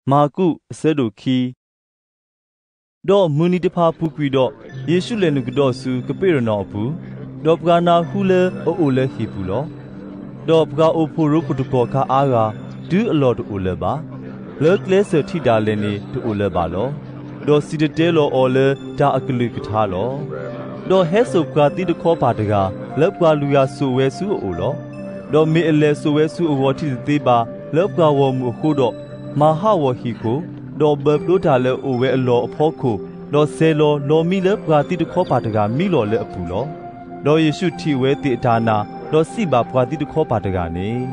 မၢ်ကူး အဆၢဒိၣ်ခံ. ဒီးမုၢ်နံၤတဖၣ်ပူၤကွံာ်ဒီး, ယ့ၣ်ရှူးလဲၤနုာ်ကဒီးဆူကပ့းရနီၣ်အပူၤ, ဒီးပှၤနၢ်ဟူလၢအအိၣ်လၢဟံၣ်ပူၤလီၤ. ဒီးပှၤအိၣ်ဖှိၣ်ရိဖှိၣ်တကီၢ်ခါအါဂၤ, တုၤအလီၢ်တအိၣ်လၢၤဘၣ်. လၢကျဲစၢၤထံၣ်ဒၣ်လဲာ်န့ၣ်တအိၣ်လၢၤဘၣ်လီၤ. ဒီးစံၣ်တဲၤတဲလီၤအီၤလၢတၢ်အကလုၢ်ကထါလီၤ. ဒီးဟဲစိာ်ပှၤသံတခီပၤတဂၤ, လၢပှၤလုၢ်ဂၤစိာ်ဝဲဆူအအိၣ်လီၤ. ဒီးမ့ၢ်အလဲၤစိာ်ဝဲဆူအဂီၤထံးတသ့ဘၣ်, လၢပှၤဂီၢ်မုၢ်အဃိဒီး, မၤဟးဂီၤဟံၣ်ခိၣ်, ဒီးဘၢဖျိတၢ်လၢအအိၣ်ဝဲအလီၢ်အဖီခိၣ်, ဒီးစဲၤလီၤလီၤမံလၢပှၤသံတခီပၤတဂၤမံလီၤလၢအပူၤလီၤ. ဒီးယ့ၣ်ရှူးထံၣ်ဝဲသ့ၣ်အတၢ်နာ်, ဒီးစံးဘၣ်ပှၤသံတခီပၤတဂၤန့ၣ်,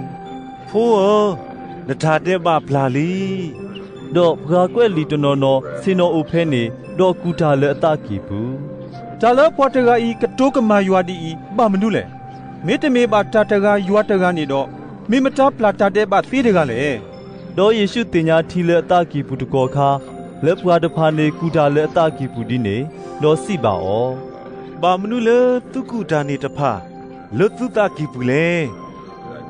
ဖိဧၢ, နတၢ်ဒဲးဘးပျၢ်လံ. ဒီးပှၤကွဲးလံာ်တနီၤနီၤဆ့ၣ်နီၤအိၣ်ဖဲန့ၣ်, ဒီးကူၣ်တၢ်လၢအသးကံၢ်ပူၤ, တၢ်လၢပှၤတဂၤအံၤကတိၤကမၣ်ယွၤဒ်အံၤ, ဘၣ်မနုၤလဲၣ်. မ့တမ့ၢ်ဘၣ်တၢ်တဂၤယွၤတဂၤန့ၣ်ဒီး, မ့ၢ်မတၤပျၢ်တၢ်ဒဲးဘးသ့တဂၤလဲၣ်. ဒီးယ့ၣ်ရှူးသ့ၣ်ညါထံလၢအသးကံၢ်ပူၤတကီၢ်ခါ, လၢပှၤတဖၣ်န့ၣ်ကူၣ်တၢ်လၢအသးကံၢ်ပူၤဒ်န့ၣ်, ဒီးစံးဘၣ်အီၤ, ဘၣ်မနုၤလၢသုကူၣ်တၢ်န့ၣ်တဖၣ်, လၢသုသးကံၢ်ပူၤလဲၣ်.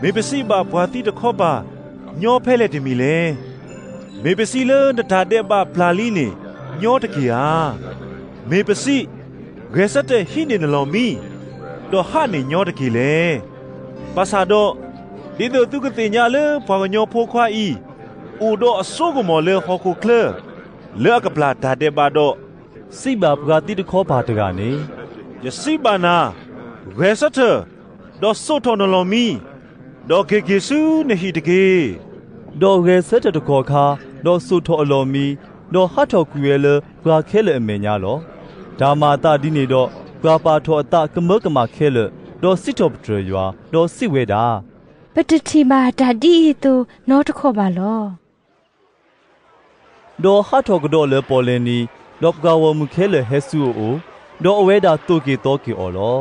မ့ၢ်ပစံးဘၣ်ပှၤသံတခီပၤ, ညီဖဲလဲၣ်တမံၤလဲၣ်. မ့ၢ်ပစံးလၢနတၢ်ဒဲးဘးပျၢ်လံန့ၣ်, ညီတက့ၢ်ဧါ. မ့ၢ်ပစံး, ဂဲၤဆၢထၢၣ်ဟံးန့ၢ်နလီၢ်မံ, ဒီးဟးန့ၣ်ညီတက့ၢ်လဲၣ်. ဘၣ်ဆၣ်ဒီး, ဒ်သိးသုကသ့ၣ်ညါလၢပှၤကညီဖိခွါအံၤ, အိၣ်ဒီးအစိကမီၤလၢဟီၣ်ခိၣ်ချၢ, လၢအကပျၢ်တၢ်ဒဲးဘးဒီး, စံးဘၣ်ပှၤသံတခီပၤတဂၤန့ၣ်, ယစံးဘၣ်နၤ, ဂဲၤဆၢထၢၣ်, ဒီးစိာ်ထီၣ်နလီၢ်မံ, ဒီးက့ၤက့ၤဆူနဟံၣ်တက့ၢ်. ဒီးဂဲၤဆၢထၢၣ်တကီၢ်ခါ, ဒီးစိာ်ထီၣ်အလီၢ်မံ, ဒီးဟးထီၣ်ကွံာ်ဝဲလၢပှၤခဲလၢာ်အမဲာ်ညါလီၤ. တၢ်မၤအသးဒ်န့ၣ်ဒီး, ပှၤပာ်ထီၣ်အသးကမၢကမၣ်ခဲလၢာ်, ဒီးစံးထီၣ်ပတြၢၤယွၤ, ဒီးစံးဝဲဒၣ်, ပတထံၣ်ဘၣ်တၢ်ဒ်အံၤအသိးနီတခီၣ်ဘၣ်လီၤ. ဒီးဟးထီၣ်ကဒီးလၢပီၣ်လဲၣ်နံၤ, ဒီးပှၤဂီၢ်မုၢ်ခဲလၢာ်ဟဲဆူအအိၣ်, ဒီးအဝဲဒၣ်သိၣ်က့ၤသီက့ၤအီၤလီ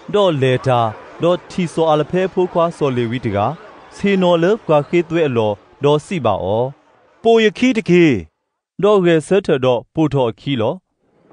ၤ. ဒီးလဲၤတၢ်, ဒီးထံၣ်စီၤအၤလဖဲအဖိခွါစီၤလ့ၤဝံတဂၤ, ဆ့ၣ်နီၤလၢပှၤဃ့သွဲအလီၢ်, ဒီးစံးဘၣ်အီၤ, ပိာ်ယခံတက့ၢ်. ဒီးဂဲၤဆၢထၢၣ်ဒီးပိာ်ထီၣ်အခံလီၤ.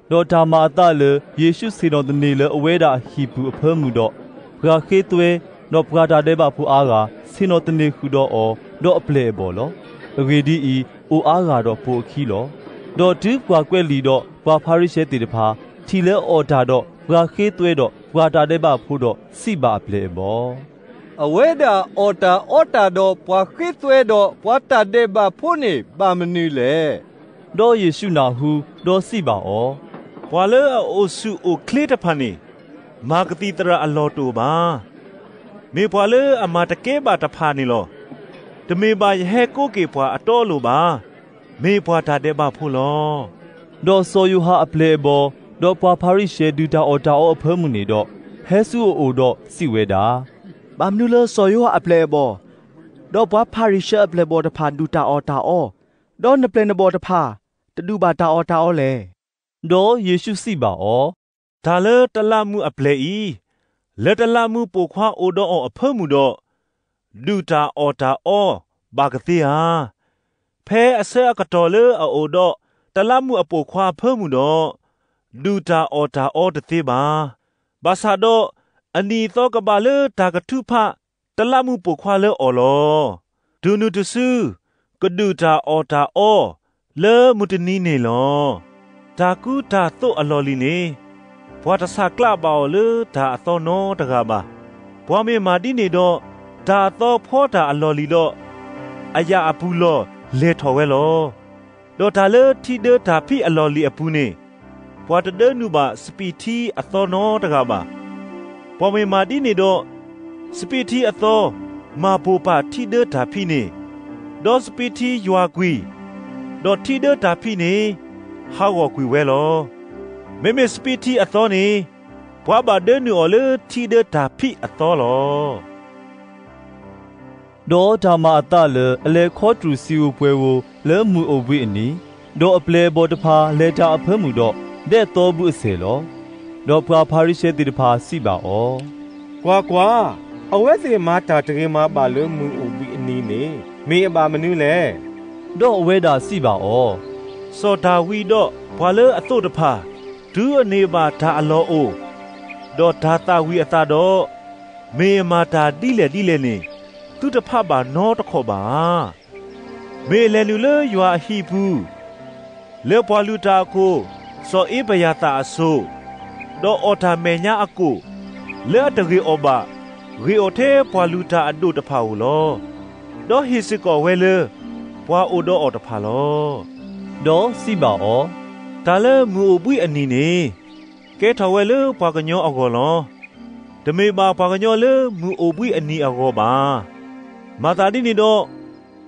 ဒီးတၢ်မၤအသးလၢယ့ၣ်ရှူးဆ့ၣ်နီၤသန့ၤလၢအဝဲဒၣ်အဟံၣ်ပူၤအဖၢမုၢ်ဒီး, ပှၤဃ့သွဲ, ဒီးပှၤတၢ်ဒဲးဘးဖိအါဂၤ, ဆ့ၣ်နီၤသန့ၤဃုာ်ဒီးအီၤ, ဒီးအပျဲၢ်အဘီၣ်လီၤ. အဂ့ၢ်ဒ်အံၤ, အိၣ်အါဂၤဒီးပိာ်အခံလီၤ. ဒီးတုၤပှၤကွဲးလံာ်ဒီးပှၤဖၤရံၤၡဲသ့ၣ်တဖၣ်, ထံၣ်လၢအီၣ်တၢ်ဒီးပှၤဃ့သွဲဒီးပှၤတၢ်ဒဲးဘးဖိဒီးစံးဘၣ်အပျဲၢ်အဘီၣ်, အဝဲဒၣ်အီၣ်တၢ်အီတၢ်ဒီးပှၤဃ့သွဲဒီးပှၤတၢ်ဒဲးဘးဖိန့ၣ်ဘၣ်မနုၤလဲၣ်. ဒီးယ့ၣ်ရှူးနၢ်ဟူ, ဒီးစံးဘၣ်အီၤ, ပှၤလၢအအိၣ်ဆူၣ်အိၣ်ချ့တဖၣ်န့ၣ်, မၤကသံၣ်သရၣ်အလီၢ်တအိၣ်ဘၣ်. မ့ၢ်ပှၤလၢအမၤတကဲဘၣ်တဖၣ်န့ၣ်လီၤ. တမ့ၢ်ဘၣ်ယဟဲကိးက့ၤပှၤအတီအလိၤဘၣ်. မ့ၢ်ပှၤတၢ်ဒဲးဘးဖိလီၤ. ဒီးစီၤယိၤဟၣ်အပျဲၢ်အဘီၣ်, ဒီးပှၤဖၤရံၤၡဲဒုၣ်တၢ်အီၣ်တၢ်အီအဖၢမုၢ်န့ၣ်ဒီး, ဟဲဆူအအိၣ်ဒီးစံးဝဲဒၣ်, ဘၣ်မနုၤလၢစီၤယိၤဟၣ်အပျဲၢ်အဘီၣ်, ဒီးပှၤဖၤရံၤၡဲအပျဲၢ်အဘီၣ်တဖၣ်ဒုၣ်တၢ်အီၣ်တၢ်အီ, ဒီးနပျဲၢ်နဘီၣ်တဖၣ်တဒုၣ်ဘၣ်တၢ်အီၣ်တၢ်အီလဲၣ်. ဒီးယ့ၣ်ရှူးစံးဘၣ်အီၤ, တၢ်လၢတလးမူးအပျဲၢ်အံၤ, လၢတလးမူးပိာ်ခွါအိၣ်ဒီးအီၤအဖၢမုၢ်ဒီး, ဒုၣ်တၢ်အီၣ်တၢ်အီဘၣ်ကသ့ဧါ. ဖဲအဆၢအကတီၢ်လၢအအိၣ်ဒီးတလးမူးအပိာ်ခွါအဖၢမုၢ်ဒီး, ဒုၣ်တၢ်အီၣ်တၢ်အီတသ့ဘၣ်. ဘၣ်ဆၣ်ဒီး, အနံၣ်အသီကဘၣ်လၢတၢ်ကထုးဖးတလးမူးပိာ်ခွါလၢအီၤလီၤ. တုၤနုၤတစု, ကဒုၣ်တၢ်အီၣ်တၢ်အီ, လၢမုၢ်တနံၤန့ၣ်လီၤ. တၢ်ကူတၢ်သိးအလီၢ်လံၤန့ၣ်, ပှၤတဆးကျးဘၣ်အီၤလၢတၢ်အသီနီတဂၤဘၣ်. ပှၤမ့ၢ်မၤဒ်န့ၣ်ဒီး, တၢ်အသီဖီတၢ်အလီၢ်လံၤဒီး, အယာ်အပူၤလီၢ်လဲၤထီၣ်ဝဲလီၤ. ဒီးတၢ်လၢထံဒၢတၢ်ဖံးအလီၢ်လံၤအပူၤန့ၣ်, ပှၤတဒၢနုာ်ဘၣ်စပံးထံအသီနီတဂၤဘၣ်. ပှၤမ့ၢ်မၤဒ်န့ၣ်ဒီး, စပံးထံအသီမၤပိာ်ပာ်ထံဒၢတၢ်ဖံးန့ၣ်, ဒီးစပံးထံယွၤကွံာ်, ဒီးထံဒၢတၢ်ဖံးန့ၣ်ဟးဂီၤကွံာ်ဝဲလီၤ. မ့မ့ၢ်စပံးထံအသီန့ၣ်, ပှၤဘၣ်ဒၢနုာ်အီၤလၢထံဒၢတၢ်ဖံးအသီလီၤ. ဒီးတၢ်မၤအသးလၢအလဲၤခီတြူာ်စံာ်ဧိၤပှဲၤဧိၤလၢမုၢ်အိၣ်ဘှံးအနံၤ, ဒီးအပျဲၢ်အဘီၣ်တဖၣ်လဲၤတၢ်အဖၢမုၢ်ဒီး, ဒဲးသီဘုအဆဲးလီၤ. ဒီးပှၤဖၤရံၤၡဲသ့ၣ်တဖၣ်စံးဘၣ်အီၤ, ကွၢ်ကွၢ်, အဝဲသ့ၣ်မၤတၢ်တဂ့ၤမၤဘၣ်လၢမုၢ်အိၣ်ဘှံးအနံၤန့ၣ်, မ့ၢ်အဘၣ်မနုၤလဲၣ်. ဒီးအဝဲဒၣ်စံးဘၣ်အီၤ, စီၤဒၤဝံးဒီးပှၤလၢအသိးတဖၣ်, တုၤအန့ၢ်ဘၣ်တၢ်အလီၢ်အိၣ်, ဒီးတၢ်သၣ်ဝံၤအသးဒီး, မ့ၢ်အမၤတၢ်ဒ်လဲၣ်ဒ်လဲၣ်န့ၣ်, သုတဖးဘၣ်နီတခီၣ်ဘၣ်ဧါ. မ့ၢ်လဲၤနုာ်လၢယွၤအဟံၣ်ပူၤ, လၢပှၤလုၢ်တၢ်အခိၣ်စီၤအ့ဘယၤသၣ်အစိၤ, ဒီးအီၣ်တၢ်မဲာ်ညါအကိၣ်, လၢအတဂ့ၤအီၣ်ဘၣ်, ဂ့ၤအီၣ်ထဲပှၤလုၢ်တၢ်အဒိၣ်တဖၣ်ဧိၤလီၤ. ဒီးဟ့ၣ်စ့ၢ်ကီးဝဲလၢ ပှၤအိၣ်ဒီးအီၤတဖၣ်လီၤ. ဒီးစံးဘၣ်အီၤ, တၢ်လၢမုၢ်အိၣ်ဘှံးအနံၤန့ၣ် ကဲထီၣ်ဝဲလၢပှၤကညီအဂီၢ်လီၤ. တမ့ၢ်ဘၣ်ပှၤကညီလၢမုၢ်အိၣ်ဘှံးအနံၤအဂီၢ်ဘၣ်. မၤသးဒ်န့ၣ်ဒီး,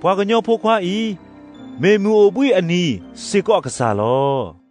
ပှၤကညီဖိခွါအံၤ မ့ၢ်မုၢ်အိၣ်ဘှံးအနံၤစ့ၢ်ကီးအကစၢ်လီၤ.